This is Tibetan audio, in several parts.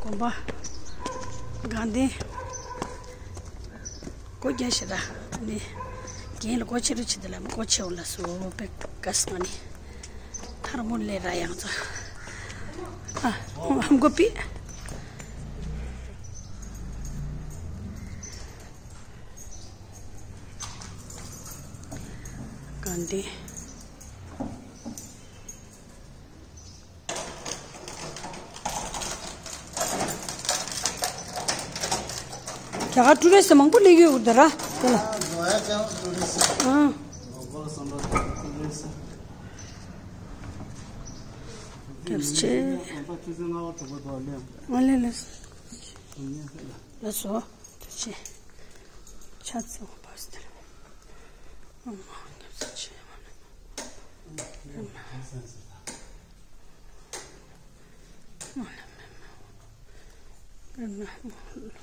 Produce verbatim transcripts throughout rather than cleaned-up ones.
དགོན་པ་དགའ་ལྡན་སྒོ་རྒྱག་ཤི་ར་ནི་རྒན་ལ་སྒོ་ཕྱེ་རོགས་བྱེད་དེ་ལ་སྒོ་ཕྱེ་འོང་ལ་སོ་པེ་ཀ་སི་ང་ནི་ཐར་མོ་ལེ་ར་ཡང་ཚ་ཨ་ཨམ་གོ་པི་དགའ་ལྡན། རྒྱ་གར་ཊུ་རི་སི་མང་པོ་སླེབས་ཡོད་འདུག་ར་དེ་ལ། ཨང་། རྒྱབ་ཆེ། ང་ལེ་ལེ། ལགས་སོ། ཐུགས་རྗེ་ཆེ། ཆ་ཚང་བ་སྟེ། ཨ་མ་ཐུགས་རྗེ་ཆེ།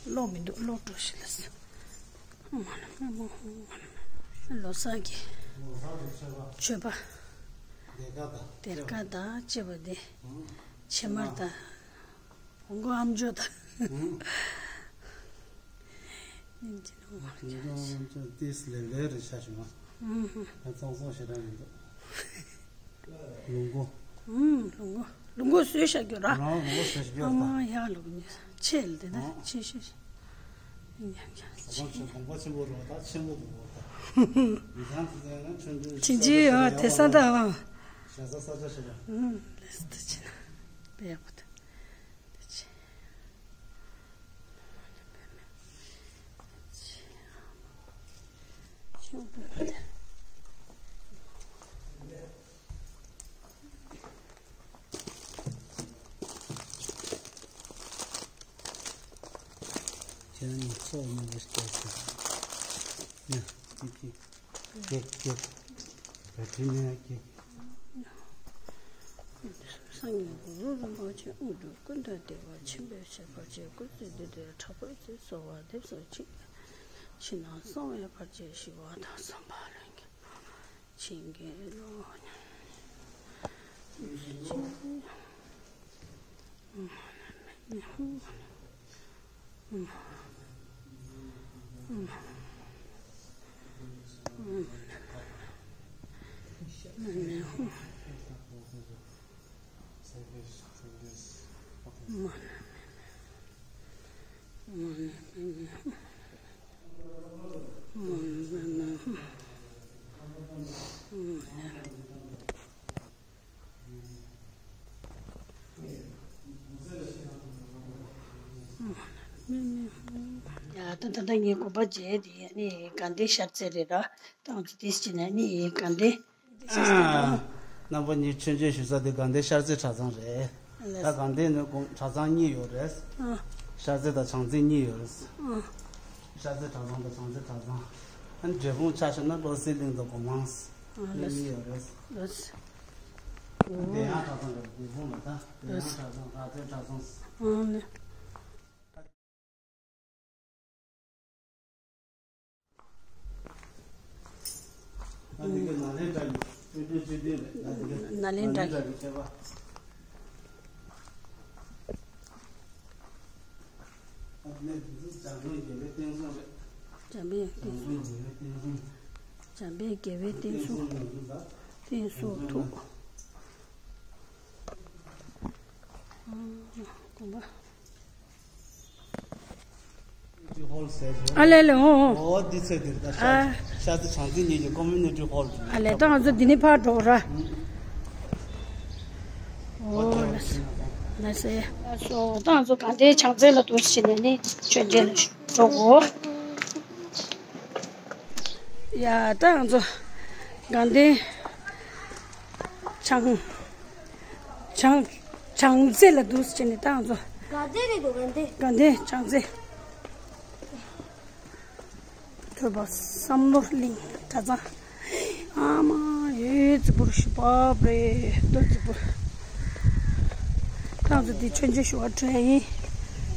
གློག་མི་འདུག་གློག་འགྲོ་ཤི་ལ་སོ། ལོ་གསར་གྱི་མཆོད་པ། སྡེར་ཁ་དང་བཅས་པ་དེ་ཕྱེ་མར་དང་། ཧོང་ཀོང་ཨམ་ཅོག་དང་། ཨུ། ཉིན་གཅིག་ལ་ཧོང་ཀོང་ཨམ་ཅོག་ཨུ་ཧུ། ཏིས་ལེ་ལེ་རེ་ཤ་ཞུ་མ། ཨུ་ཧུ། ཨ་ཙོག་ཙོག་ཞེ་དྲག་མི་འདུག་ལུང་གོ། ཨུ། ལུང་གོ། ལུང་གོ་བཟོས་ཤ་རྒྱུ་ར། ཨ་ལུང་གོ་བཟོས་ཤ་རྒྱུ་ར། ཨ་མ་ཡ་ལུག་ནི་ཆེ་ལ་དེ་ན་ཨ་ཆེ་ཤ་ཤ། ཡ་ཡ་ཆེ། གོང་ཆེན་གོང་པ་ཆེན་པོ་རོ་ད་ཆེན་པོ་གོ་ད། མི་ཚང་དེ་ཚོ་ཡང་ན་ཆུང་ཆུང་ཆིན་ཆི་ཡ་དེ་ས་ད་ཨ། ཤ་ས་ས་ཆ་ཤ་ཤ། ཨུ། ལེ་སི་ཏུ་ཆེ་ན། པེ་ཡ་པོ་ད། ཁྱེད་རང་ཚོགས་མི་འདིར་སྐྱེལ་ཤོག་ན་ཏི་ཏི། ཀེག་ཀེག་ར་ཏི་ནེ་ཀེག་སངས་རྒྱས་གུ་རུ་རིན་པོ་ཆེ་དངོས་གྲུབ་ཀུན་ཏུ་བདེ་བ་ཆེན་པོའི་ཆེད་ཕར་ཆེར་སྐུ་ཚེ་འདི་དུས་དྲག་པོའི་ཚེ་གསོལ་བ་འདེབས་སོ་ཅིག་ཕྱི་ནང་གསང་བའི་བར་ཆད་ཞི་བ་དང་། སམ་བྷ་ལ་གི་བྱིན་གྱིས་རློབས། ཡ་ད་ད་ད་ངའི་གོམ་པ་རྗེས་དེ་ནི་དགའ་ལྡན་ཤར་རྩེ་རེད་ར། ཏང་ཙི་ཏིས་ཅི་ན་ནི་དགའ་ལྡན། རྣམ་པ་གཉིས་མཆོད་མཇལ་ཞུ་ས་དེ་དགའ་ལྡན་ཤར་རྩེ་གྲྭ་ཚང་རེད། ད་དགའ་ལྡན་ནི་དགོན་གྲྭ་ཚང་གཉིས་ཡོད་རེད། ཨ། ཤར་རྩེ་དང་བྱང་རྩེ་གཉིས་ཡོད་རེད། ཨ། ཤར་རྩེ་གྲྭ་ཚང་དང་བྱང་རྩེ་གྲྭ་ཚང་། ཨ་ནི་འབྲས་སྤུངས་ཆ་བཞག་ན་བློ་གསལ་གླིང་དང་སྒོ་མང་། ཨ་ལེ། གཉིས་ཡོད་རེད། ལེ། བདེ་ཡང་གྲྭ་ཚང་རེད། འབྲས་སྤུངས་ལ་ད་བདེ་ཡང་གྲྭ་ཚང་། ལེ། ཤར་རྩེ་གྲྭ་ཚང་། ཨ་ལེ། ད་འདི་ག་ནཱ་ལེནྡྲ་ཡི་ཆོས་འབྲེལ་སྤྱི་དོན་རེད། ད་འདི་ག་ནཱ་ལེནྡྲ་ཡི་མཁས་པ། ད་འདི་ནས་འདི་ཚོ་འཇམ་དཔལ་དགྱེས་པའི་བསྟན་སྲུང་རེད། འཇམ་དཔལ་བསྟན་སྲུང་། འཇམ་དཔལ་དགྱེས་པའི་བསྟན་སྲུང་། བསྟན་སྲུང་ཐུགས། དགོངས་པ། ཨ་ལེ་ལེ། འོ་འོ། འོ་འདི་ཚེ་འདིར་ད་ཨ། ཤར་རྩེ་བྱང་རྩེ་གཉིས་ཀྱི་ཀོ་མུ་ནི་ཊི་ཧོལ་དུ། ཨ་ལེ། ད་ང་ཚོ་འདི་ནས་ཕར་འགྲོ་ར། འོ་ལགས་སོ། ལགས་སོ། ད་ང་ཚོ་དགའ་ལྡན་བྱང་རྩེ་ལ་འདུག་ཕྱིན་ནས་ནི་མཆོད་མཇལ་ལ་འགྲོ་དགོས། ཡ་ད་ང་ཚོ་དགའ་ལྡན་བྱང་། བྱང་། བྱང་རྩེ་ལ་འདུག་ཕྱིན་ནས་ད་ང་ཚོ། དགའ་ལྡན་རེད་འདུག་དགའ་ལྡན། དགའ་ལྡན་བྱང་རྩེ། ཐོས་པ་བསམ་ནོར་གླིང་གྲྭ་ཚང་། ཨ་མ་ཡོད་རྫིག་པོ་རེད། ཤི་བབ་རེད། ལྟོ་རྫིག་པོ། ད་ང་ཚོ་འདི་མཆོད་མཇལ་ཞུ་བར་འགྲོ་ཡ་ཡིན།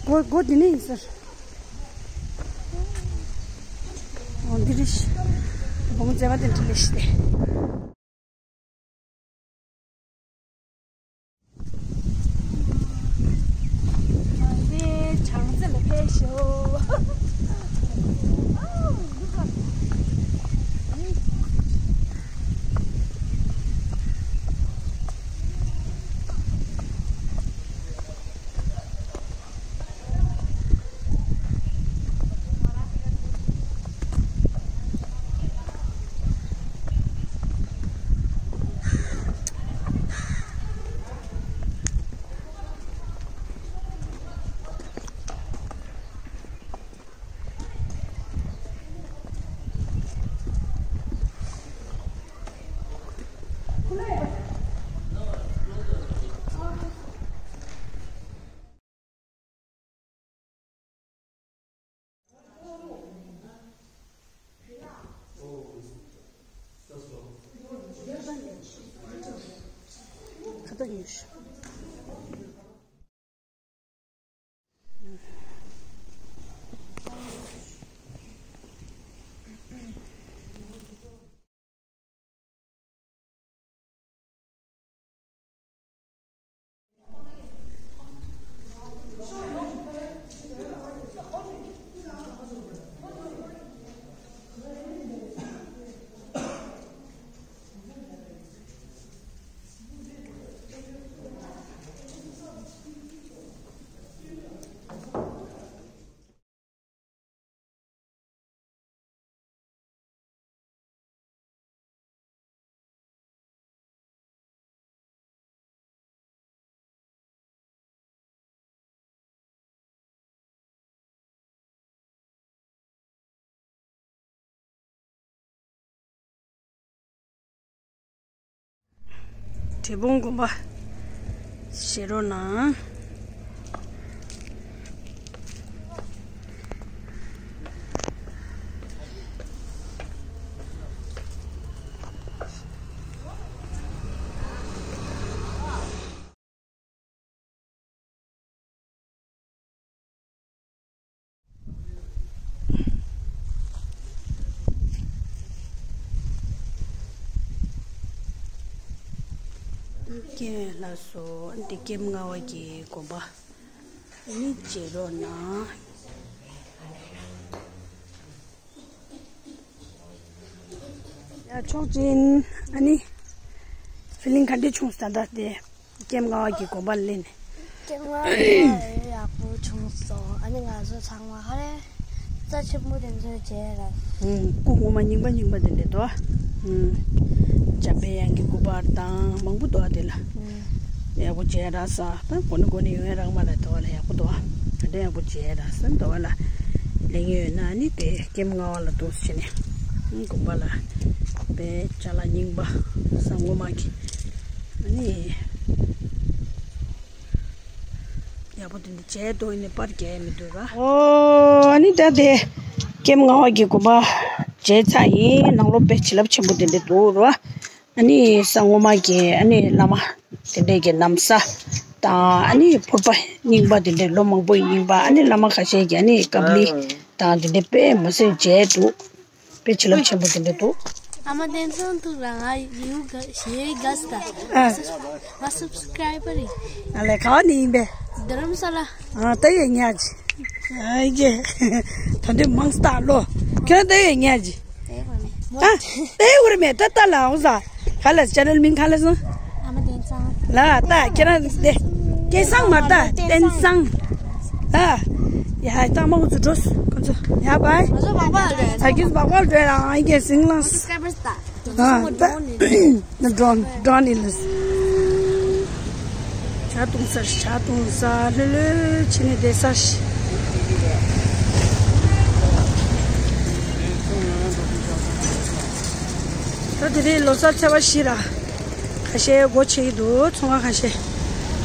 སྒོ་སྒོ་འདི་ནས་ཡིན་ཟེར། འོ་འདི་རེད། བུ་མོ་མཛེས་མ་དེ་འདྲ་རེད་ཤི་སྟེ། འབྲས་སྤུངས་དགོན་པ་བཞེས་རོགས་གནང་། ཀྱེ་ལགས་སོ། འདི་ཀེམ་ལྔ་པ་གི་དགོན་པ་ནི་མཇལ་རོགས་གནང་། ཡ་ཆོག་ཅིན། ཨ་ནི་ཕི་ལིང་ག་འདྲ་བྱུང་སོང་ད་ལྟ་དེ། ཀེམ་ལྔ་པ་གི་དགོན་པ་ལ་སླེབས་ནས། ཀེམ་ལྔ་པ་ཡག་པོ་བྱུང་སོང་། ཨ་ནི་ང་ཚོ་ཚང་མ་ཧ་ལས་རྩ་ཆེན་པོ་དེ་ཚོ་མཇལ་ར། ཨུམ། སྐུ་ངོ་མ་རྙིང་པ་རྙིང་པ་དེ་འདྲ་འདུག་ཨུམ། འཇམ་པའི་དབྱངས་ཀྱི་སྐུ་པར་དང་མང་པོ་འདུག་ཨ་དེ་ལ། ཨུམ། ཡག་པོ་མཇལ་ར་ས། ད་གོ་ནི་གོ་ནི་ཡོང་ཡ་རག་མ་རེད་འདུག་ཨ་ལ། ཡག་པོ་འདུག་ཨ། ད་ཡག་པོ་མཇལ་ར་ས་འདུག་ཨ་ལ། ལེགས་ཡོད་ན་ནི་དེ་ཀེམ་ལྔ་པ་ལ་འདུག་ཟེར་ནས། ཨུམ། དགོན་པ་ལ་དཔེ་ཅ་ལག་རྙིང་པ་ས་ངོ་མ་གི། ཨ་ནི། ཡག་པོ་དེ་འདྲ་བྱས་འདུག་ཡིན་ནའི་པར་རྒྱག་ཡ་མི་འདུག་ར། ཨོ། ཨ་ནི་ད་དེ་ཀེམ་ལྔ་པ་གི་དགོན་པ་མཇལ་ཚར་ཡིན། ནང་ལོགས་དཔེ་བྱིན་རླབས་ཆེན་པོ་དེ་འདྲ་འདུག་ར། ཨ་ནི་ས་ངོ་མ་གི་ཨ་ནི་བླ་མ་དེ་འདྲས་ཀྱི་ན་བཟའ་དང་། ཨ་ནི་ཕོར་པ་རྙིང་པ་དེ་འདྲས་ལོ་མང་པོའི་རྙིང་པ། ཨ་ནི་བླ་མ་ཁ་ཤས་ཀྱི་ཨ་ནི་ཀབ་ལི་དང་དེ་འདྲས་དཔེ་མི་སྲིད་མཇལ་འདུག་དཔེ་བྱིན་རླབས་ཆེན་པོ་དེ་འདྲ་འདུག་ཨ་མ་བསྟན་འཛིན་ཐུག་ལ་ང་ཡུ་ག་ཞེ་ག་སྟ། ཨ། ང་སབ་སི་ཀ་རའི་བར་ཡིན། ཨ་ལས་ག་བ་ནས་ཡིན་པས། རྡ་རམ་ས་ལ། ཨ། ད་ཡོད་ཉག་ཅིག་ཨ་ཡེ། ད་འདི་མང་སྟ་ལོ། ཁྱོད་ད་ཡོད་ཉག་ཅིག་ཨ། ད་ཡོད་རེད་མེད་ད་ལྟ་ལ་འོང་ས། ག་ལ་ཅེ་ནལ་མིང་ག་ལ་སོང་། ཨ་མ་བསྟན་འཛིན། ལ་ད་ཁྱེད་རང་དེ་སྐལ་བཟང་མ་ད་བསྟན་བཟང་། ཨ། ཡ་ད་མ་འུ་ཚོ་འགྲོ་ཁོ་ཚོ་ཡ་བའི། ང་ཚོ་བག་པ་རེད། ད་ཁྱེད་ཚོ་བག་པ་རེད་ཨང་ཡི་གེ་ཟིང་ལངས། སྐར་པར་ད། ཨ་ད་ཌོན་ཌོན་ནི་ལས། ཇ་བཏུང་ས་ཇ་བཏུང་ས་ལྷོད་ལྷོད་ཕྱི་ནས་བསྡད་ས་ཞིག་ད་དེ་རིང་ལོ་གསར་ཚེས་པ་བཞི་ར། ཁ་ཤས་སྒོ་ཕྱེ་གི་འདུག་ཚོང་ཁང་ཁ་ཤས།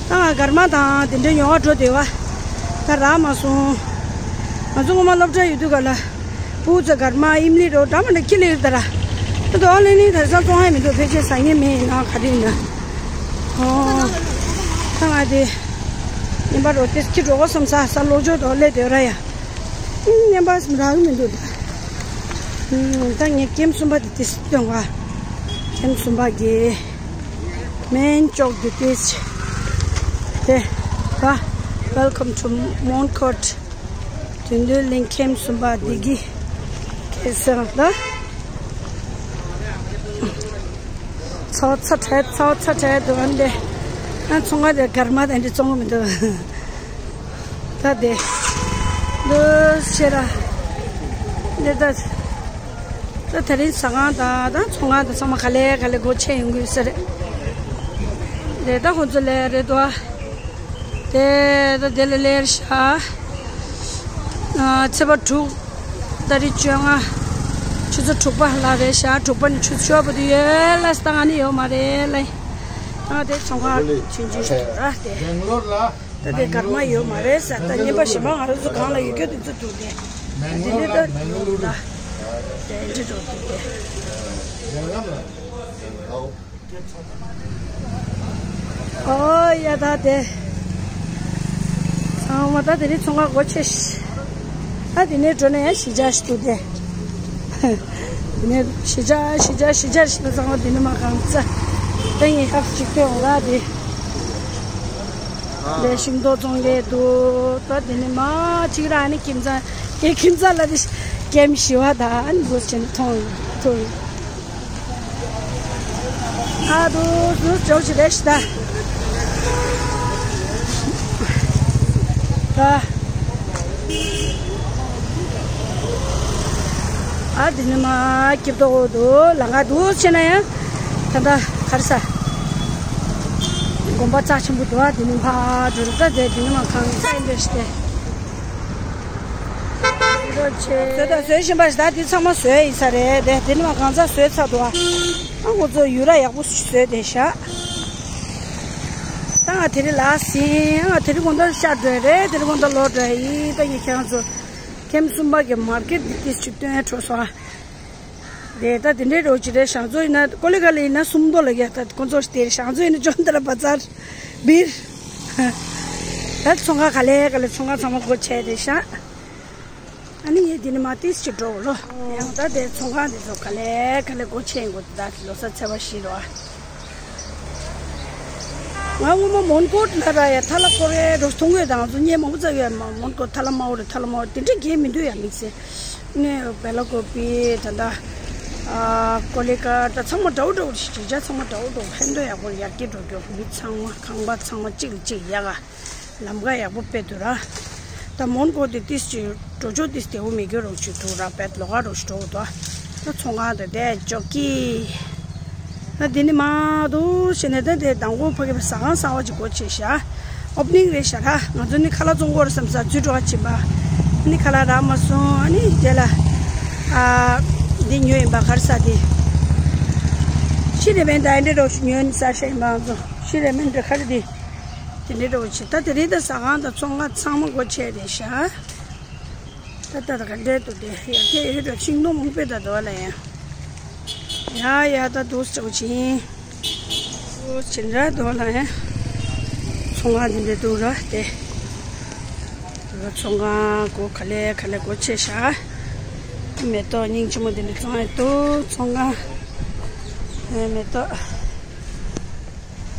ད་ང་སྒར་མ་དང་དེ་འདྲའི་ཉོ་བ་འགྲོ་བསྡད་པ། ད་རག་མ་སོང་། ང་ཚོ་སྔོན་མ་སློབ་གྲྭ་ཡོད་དུས་ག་ལ། སྤུ་ཚ་སྒར་མ་ཨིམ་ལི་རོ་འདྲ་མ་འདྲ་ཁྱི་ལི་ཡོད་ད་ར། ད་དོ་ལེ་ནི་ད་ས་ཙོང་ཧ་མི་འདུག་ཕལ་ཆེར་ཟ་ངེས་མེད་ཡིན་ན་ག་རེ་ཡིན་ན། ཨོ། ད་ང་དེ། ཉིན་པ་རོ་ཏེ་ཁྱི་འགྲོ་གོ་བསམ་ས་ས་ལོ་ཅོ་དོ་ལེ་དེ་ར་ཡ། ཨིན་ཉམས་པ་སེམས་རག་གི་མི་འདུག་ད། ཨིན་ད་ངས་ཀེམ་གསུམ་པ་དེ་ཏིས་སྟོན་བ། ཀེམ་གསུམ་པ་གི་མེན་ཅོག་དེ་ཏིས། དེ་བ། Welcome to Mon Court། དོན་དོན་གླིང་ཀེམ་གསུམ་པ་དེ་གི་ཁེ་སང་ད། ཚོ་ཚ་ཁྲལ་ཚོ་ཚ་ཁྲལ་དུ་འདི། ང་ཚོང་བ་དེ་སྒར་མ་དེ་འདྲི་བཙོང་གི་མི་འདུག་ད་དེ། འདི་ཤེས་ར། འདི་ད། ད་དེ་རིང་ཟ་ཁང་དང་ད་ཚོང་ཁང་དང་ཚང་མ་ག་ལེ་ག་ལེ་སྒོ་ཕྱེ་ཡོང་གི་ཟེར། དེ་ད་ཁོང་ཚོ་ལས་རེད་དོ། དེ་ད་དེ་ལ་ལེར་ཤ། ཚེས་པ་དྲུག་ཏ་རིག་བཅོ་ལྔ། ཆུ་ཚོད་དྲུག་པ་ལ་རེད་ཤག་དྲུག་པ་ནས་ཆུ་ཚོད་ཤོར་བ་དུ་ཡོད་ལ་སྟངས་ཨ་ནི་ཡོད་མ་རེད་ལ། ཨ་དེ་ཚོང་ཁང་ཆུང་ཆུང་ཞིག་འདུག་ར་དེ། ད་དེ་སྒར་མ་ཡོད་མ་རེད་ས། ད་ཉིན་པ་བཞི་མ་ང་རང་ཚོ་གང་ལ་ཡོད་རྒྱུ་དེ་ཚོ་འདུག་དེ། དེ་ནི་ད་འདུག་ད་དེ་འདྲི་འགྲོ་འདུག་དེ། ད་དེ་རིང་ལོ་གསར་ཚེས་པ་བཞི་ར། ཨོ་ཡ་ད་དེ། ཚང་མ་ད་དེ་རིང་ཚོང་ཁང་སྒོ་ཕྱེ་ཤག་ད་དེ་ནས་འགྲོ་ན་ཡང་གཞིས་ཆགས་ཤིག་འདུག་སྟེ། དེ་ནས་གཞིས་ཆགས་གཞིས་ཆགས་གཞིས་ཆགས་ཤིག་ན་ཚང་མ་དེ་ནས་མར་གང་ཚ། ད་ངས་ཧབ་ཅིག་ཐོན་འོང་ར་དེ། ལས་ཤིང་ཏོག་བཙོང་ལས་འདུག་ད་དེ་ནས་མར་གཅིག་ར་ཨ་ནི་ཁྱིམ་ཚང་ངའི་ཁྱིམ་ཚང་ལ་དེ་ཀེམ་ཞི་བ་དང་ཨ་ནི་འདུག་ཅན་མཐོང་ཐུག་ཨ་དུ་དུ་ཇོ་ཞིག་རེད་ཤི་ད། ད། ཨ་དེ་ནི་མ་སྐྱིབ་ཏོག་འོག་ཏུ་ལ་ང་འདུག་ཆེ་ན་ཡང་། ད་ལྟ་གར་ས། དགོན་པ་རྩ་ཆེན་པོ་འདུག་ཨ་དེ་ནི་ཕ་འགྲོ་རུ་ད་དེ་དེ་ནི་མ་གང་ས་ཡིན་པས་ཤི་ཏེ། བཟོས་དང་བཟོས་བཞིན་པ་ཞིག་ད་འདི་ཚང་མ་བཟོས་ཡིན་ས་རེད་དེ་དེ་ནི་མ་གང་ཚ་བཟོས་ཚར་འདུག་ཨ་ང་ཚོ་ཡུ་ར་ཡག་པོ་ཞིག་བཟོས་དེ་ཤག་ད་ང་དེ་རིང་ལ་ཟིན་ང་དེ་རིང་དགོང་དག་ཤར་འགྲོ་ཡི་རེད། དེ་རིང་དགོང་དག་ལོག་འགྲོ་ཡི་ད་ངས་ཁྱེད་རང་ཚོ་ཁེམ་གསུམ་པ་གི་མར་ཀེ་ཊི་འདི་ཏིས་ཅིག་སྟོན་འགྲོ་སོང་ཨ། རེད་ད་དེ་འདྲའི་རོགས་ཅིག་རེད། ཞང་ཚོ་ཡིན་ན་ཀོ་ལི་ག་ལ་ཡིན་ན་སུམ་མདོ་ལ་ཡ་ད་ཁོང་ཚོ་དེ་ཞང་ཚོ་ཡིན་ན་ཅོན་ཏ་ར་བ་ཛར་བིར། ད་ཚོང་ཁང་ག་ལེ་ག་ལེ་ཚོང་ཁང་ཚང་མ་སྒོ་ཕྱེ་རེད་ཤག་ཨ་ནི་ཡེ་འདི་ནི་མ་ཏིས་ཅིག་འགྲོ་ལོ། ཡང་ད་དེ་ཚོང་ཁང་འདི་ཚོ་ག་ལེ་ག་ལེ་སྒོ་ཕྱེ་ཡིན་གོ་ད་ལོ་ས་ཚེ་བ་ཤི་རོ་ཨ། ང་སྔོན་མ་མོན་གྷོ་ལ་ར་ཡ་ཐ་ལ་ཀོ་རེ་རོ་མཐོང་གི་དང་ཚོ་ཉེ་མང་པོ་ཙག་ཡོད་མ་མོན་གྷོ་ཐ་ལ་མའོ་རེ་ཐ་ལ་མའོ་དེ་འདྲ་གས་མི་འདུག་ཡ་དམིགས་བསལ་ནས་བེ་ལ་ཀོ་པི་ད་ད་ཀོ་ལི་ཀ་ད་ཚང་མ་འདྲ་བོ་འདྲ་བོ་ཞིག་ཅིག་ཅ་ཚང་མ་འདྲ་བོ་འདྲ་བོ་ཕན་ཐོགས་ཡག་པོ་ཡར་རྒྱས་འགྲོ་རྒྱུ་མི་ཚང་མ་ཁང་པ་ཚང་མ་གཅིག་ལ་གཅིག་ཡག་ག་ལམ་ཁ་ཡག་པོ་སྤེལ་འདུག་ར། ད་མོན་གྷོ་དེ་ཏིས་ཅིག་འགྲོ་ཕྱོགས་ཏིས་བདེ་བོ་མེད་རྒྱུ་རོགས་ཅིག་འདུག་ར་བེད་ལོག་ག་རོགས་ཞིག་འགྲོ་འདུག་ད་ཚོང་ཁང་དེ་དེ་ཅོག་ཀི། ད་དེ་ནི་མ་འདུག་བྱས་ནས་ད་དེ་མདང་དགོང་ཕ་གི་ཟ་ཁང་གསར་བ་ཅིག་སྒོ་ཕྱེ་ཤག་ཨོ་པ་ནིང་རེད་ཤག་ར། ང་ཚོ་ནི་ཁ་ལག་བཙོང་གོ་ར་བསམ་ས་འཛུལ་འགྲོ་བ་ཕྱིན་པ། ཨ་ནི་ཁ་ལག་རག་མ་སོང་ཨ་ནི་དེ་ལ། ཨ། འདི་ཉོས་ཡིན་པ་ག་རེ་ཟ་དེ། ཤི་རེ་མེན་ད་ཨེ་འདྲེ་རོགས་ཤིག་ཉོས་ནི་ཟ་ཤ་ཡིན་པ་ང་ཚོ་ཤི་རེ་མེན་ད་ག་རེ་དེ། དེ་འདྲེ་རོགས་ཤིག་ད་དེ་རིང་ད་ཟ་ཁང་དང་ཚོང་ཁང་ཚང་མ་སྒོ་ཕྱེ་རེད་ཤག་ད་ད་ད་ག་འདྲའི་འདུག་དེ་ཡ་ཁྱེད་ཡོད་འགྲོ་ཤིང་སྡོང་མང་པོ་ད་དོ་ལ་ཡ། ཡ་ཡ་ད་འདུག་ཅོག་ཅིང་། འདུག་ཅིང་ར་དོ་ལ་ཡ། ཚོང་ཁང་འདི་འདྲ་འདུག་ར་དེ། འདུག་ཚོང་ཁང་སྒོ་ག་ལེ་ག་ལེ་སྒོ་ཕྱེ་ཤག་མེ་ཏོག་སྙིང་རྗེ་མོ་འདི་འདྲ་བཙོང་ཡ་འདུག་ཚོང་ཁང་། ཨེ་མེ་ཏོག་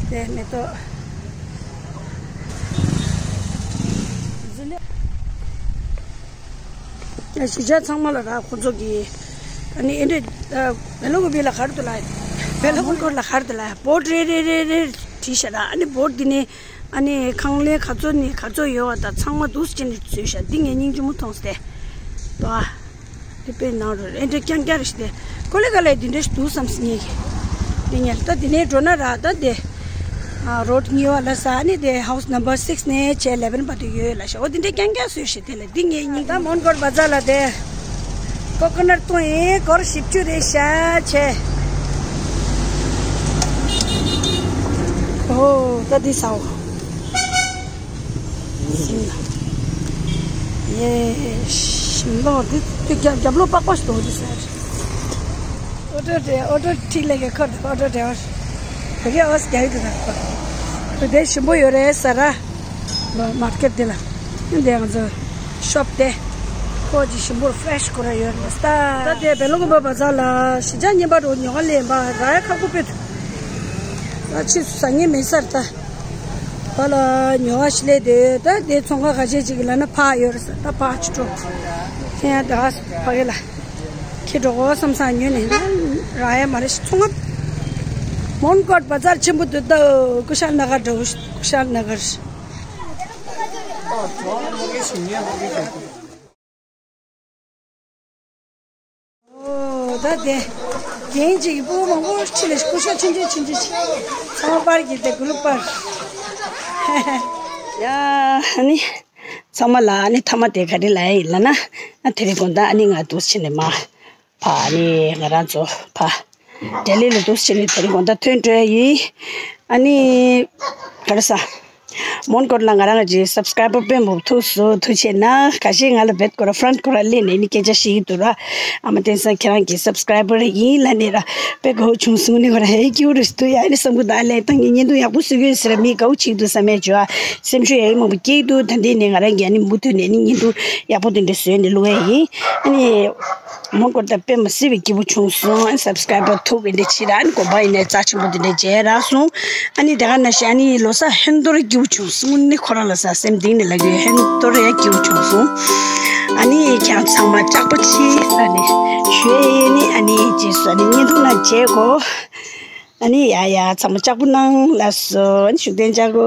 དེ་མེ་ཏོག་གཞིས་ཆགས་ཚང་མ་ལ་ར་ཁོ་ཚོ་གི་ཨ་ནི་ཨེ་འདྲེ་བེ་ལ་ཀོ་པི་ལ་ག་རེ་འདུག་ལ། བེ་ལ་མོན་གྷོ་ལ་ག་རེ་འདུག་ལ་བོད་རེ་རེ་རེ་རེ་བྲིས་ཤག་ར། ཨ་ནི་བོད་འདི་ནི་ཨ་ནི་ཁང་ལས་ག་ཚོད་ནི་ག་ཚོད་ཡོད་བ་དང་ཚང་མ་འདུག་སེ་བྱས་ནས་བཟོས་ཤག་འདི་ངས་སྙིང་རྗེ་མོ་མཐོང་སྟེ། དོ། དེ་དཔེ་ནང་རུ་ཨེ་འདྲ་རྐྱང་རྐྱང་རེ་ཞིག་དེ། ཀོ་ལི་ག་ལའི་དེ་འདྲ་ཞིག་འདུག་བསམ་སི་ངེས་ཀྱི། དེ་ཉལ་ད་དེ་ནས་འགྲོ་ན་ར་ད་དེ། ཨ་རོ་ཌི་གཉིས་པ་ལ་ས་ཨ་ནི་དེ་ཧའུ་སི་ནམ་བར་སིག་ནས་བྱས་ལེ་བན་བར་དུ་ཡོད་ལ་ཤ་འོ་དེ་འདྲ་རྐྱང་རྐྱང་བཟོས་ཤིག་དེ་ལ་འདི་ངའི་སྙིང་ད་མོན་གྷོ་བ་ཛར་ལ་དེ། ཀོ་ཀོ་ནཊ་བཏུང་ཡིན་སྒོར་བཞི་བཅུ་རེད་ཤག་བྱས། ཨོ་ད་འདི་ཟའོ། ཡེ། ཤིང་ལོ་འདི་འདི་རྒྱབ་རྒྱབ་ལོགས་པགས་པ་ཞིག་འདུག་འདི་ཟེར། ཨོ་ཊོ་དེ་ཨོ་ཊོ་ཁྲིད་ལས་ཀའི་ཁོ་ཨོ་ཊོ་དེ་བར། བོད་སྐད་ཨོ་སི་རྒྱག་གི་འདུག་ད་ཁོ། དེ་ཞིམ་པོ་ཡོད་རེད་ཟེར་ར། ལོ་མར་ཀེཊ་འདི་ལ། འདི་ང་ཚོ་ཤོབ་དེ། ཁོ་ཅིག་ཞིམ་པོ་ཧྥི་རེ་ཤི་ཁོ་ར་ཡོད་རེད་ད། ད་དེ་བེ་ལ་ཀོ་པི་བ་ཛར་ལ་གཞིས་ཆགས་རྙིང་པ་རུ་ཉོ་ག་ལེན་པ་ར་ཡ་ཁག་པོ་དཔེ་འདུག་ད་ཕྱིས་སུ་ཟ་ངེས་མེད་ས་རེད་ད། བ་ལ་ཉོ་བ་ཞིག་ལས་དེ་ད་དེ་ཚོང་ཁང་ཁ་ཤས་ཅིག་གི་ལ་ན་ཕག་ཡོད་རེད་ཟེར་ད་ཕག་ཅིག་འགྲོ། ཁྱེད་ཡང་ད་ཕ་གི་ལ་ཁྱེད་འགྲོ་གོ་བསམ་སང་ཉོས་ནས་ན་རག་ཡ་མ་རེད་ཤི་ཚོང་ཁང་། མོན་གྷོ་བ་ཛར་ཆེན་པོ་འདུག་ད་ཀུ་ཤལ་ན་གར་འགྲོ་ཀུ་ཤལ་ན་གར། ཨོ་ད་དེ། རྒན་གཅིག་གི་སྤུ་གུ་མང་པོ་ཁྲིད་ལས་སྐུ་ཞབས་ཆུང་ཆུང་ཆུང་ཆུང་ཆུང་། ཚང་མ་པར་གྱི་དེ་གུ་ལུག་པར། ཡ་ཨ་ནི། ཚང་མ་ལ་ཨ་ནི་མཐའ་མ་དེ་ག་རེ་ལ་ཡིན་ལ་ན། ཨ་དེ་རིང་དགོང་དག་ཨ་ནི་ང་འདུག་སེ་བྱས་ནས་མ། ཕ་ཨ་ནི་ང་རང་ཚོ་ཕ། ལྡི་ལི་ལ་འདུག་སེ་བྱས་ནས་དེ་རིང་དགོང་དག་ཐོན་འགྲོ་ཡ་ཡིན། ཨ་ནི། ག་རེ་ཟ། མོན་གྷོ་ལ་ང་རང་གི་སབ་སི་ཀ་རའི་བར་དཔེ་མང་པོ་ཐུག་སོང་། ཐུགས་རྗེ་ཆེ་གནང་། ཁ་ཤས་ང་ལ་བེད་ཁོ་ར་ཕ་རན་ཊི་ཁོ་ར་སླེབས་ནས་ནི་སྐད་ཆ་བཤད་ཀྱི་འདུག་ར། ཨ་མ་བསྟན་འཛིན་ཁྱེད་རང་གི་སབ་སི་ཀ་རའི་བར་ཡིན་ལབ་ནས་ར། དཔེ་དགའ་བོ་བྱུང་སོང་། ནི་ཁོ་ར་ཧེ་སྐྱིད་པོ་རེད་འདུག་ཡ། ནི་བསམ་གི་འདུག་ཨ་ལས་ད་ངས་བརྙན་ཐུང་ཡག་པོ་བཟོ་གི་ཡོད་ཟེར་ར། མི་དགའ་བོ་བྱེད་ཀྱི་འདུག་བསམ་ཡས་བྱུང་ཨ། སེམས་ཤུགས་ཡག་ཡིན་མང་པོ་སྐྱེས་འདུག་ད་ལྟའི་ནས་ང་རང་གིས་ཨ་ནི་མུ་མཐུད་ནས་ནི་བརྙན་ཐུང་ཡག་པོ་དེ་འདྲ་བཟོས་ནས་བླུག་ཡས་ཡིན། ཨ་ནི། མོན་གྷོ་ད་དཔེ་མི་སྲིད་པའི་སྐྱིད་པོ་བྱུང་སོང་། ཨ་ནི་སབ་སི་ཀ་རའི་བར་ཐུག་པའི་འདྲ་ཕྱིར་ར། ཨ་ནི་དགོན་པ་ཡིན་ནའི་རྩ་ཆེན་པོ་དེ་འདྲ་མཇལ་རག་སོང་། ཨ་ནི་དེ་ག་ནང་བཞིན་ཨ་ནི་ལོ་གསར་ཧན་ཐོར་སྐྱིད་པོ་བྱུང་སོང་། ཨ་ནི་ཁོ་རང་ལ་ས་སེམས་གཏིང་ནས་ལབ་ཀྱི་ཡོད། ཧན་ཐོར་ཡ་སྐྱིད་པོ་བྱུང་སོང་། ཨ་ནི་ཁྱེད་རང་ཚང་མ་ལྕགས་པོ་ཆེ་ས་ནས་ཞུ་ཡས་ཡིན། ཨ་ནི་རྗེས་སུ་ཨ་ནི་བརྙན་ཐུང་ནང་མཇལ་གོ། ཨ་ནི་ཡ་ཡ་ཚང་མ་ལྕགས་པོ་གནང་། ལགས་སོ། ཨ་ནི་ཤུགས་ལྡན་ལྕགས་པོ།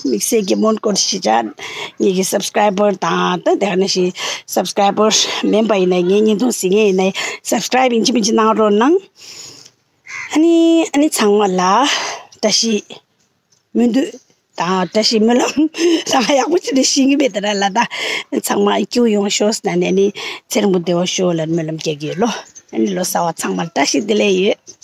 དམིགས་བསལ་གྱི་མོན་གྷོ་གཞིས་ཆགས་ངེད་ཀྱི་སབ་སི་ཀ་རའི་བར་དང་ད་དེ་ག་ནང་བཞིན་སབ་སི་ཀ་རའི་བར་མིན་པ་ཡིན་ན། ངའི་བརྙན་ཐུང་གཟིགས་མཁན་ཡིན་ན་སབ་སི་ཀ་རའི་བར་ཡིན་གཅིག་མིན་གཅིག་གནང་རོགས་གནང་། ཨ་ནི་ཨ་ནི་ཚང་མ་ལ་བཀྲ་ཤིས་སྨོན་འདུན་དང་བཀྲ་ཤིས་སྨོན་ལམ། ད་ཡག་པོ་ཅིག་ནས་ཤེས་ཀྱི་མེད་དེ་ར་ལ། ད་ཚང་མ་སྐྱིད་པོ་ཡོང་ཤོག་ཟེར་ནས་ཨ་ནི་ཚེ་རིང་པོ་བདེ་བོ་ཤོག་ལ་སྨོན་ལམ་རྒྱག་གི་ཡོད་ལོ། ཨ་ནི་ལོ་གསར་བ་ཚང་མར་བཀྲ་ཤིས་བདེ་ལེགས་ཡོད།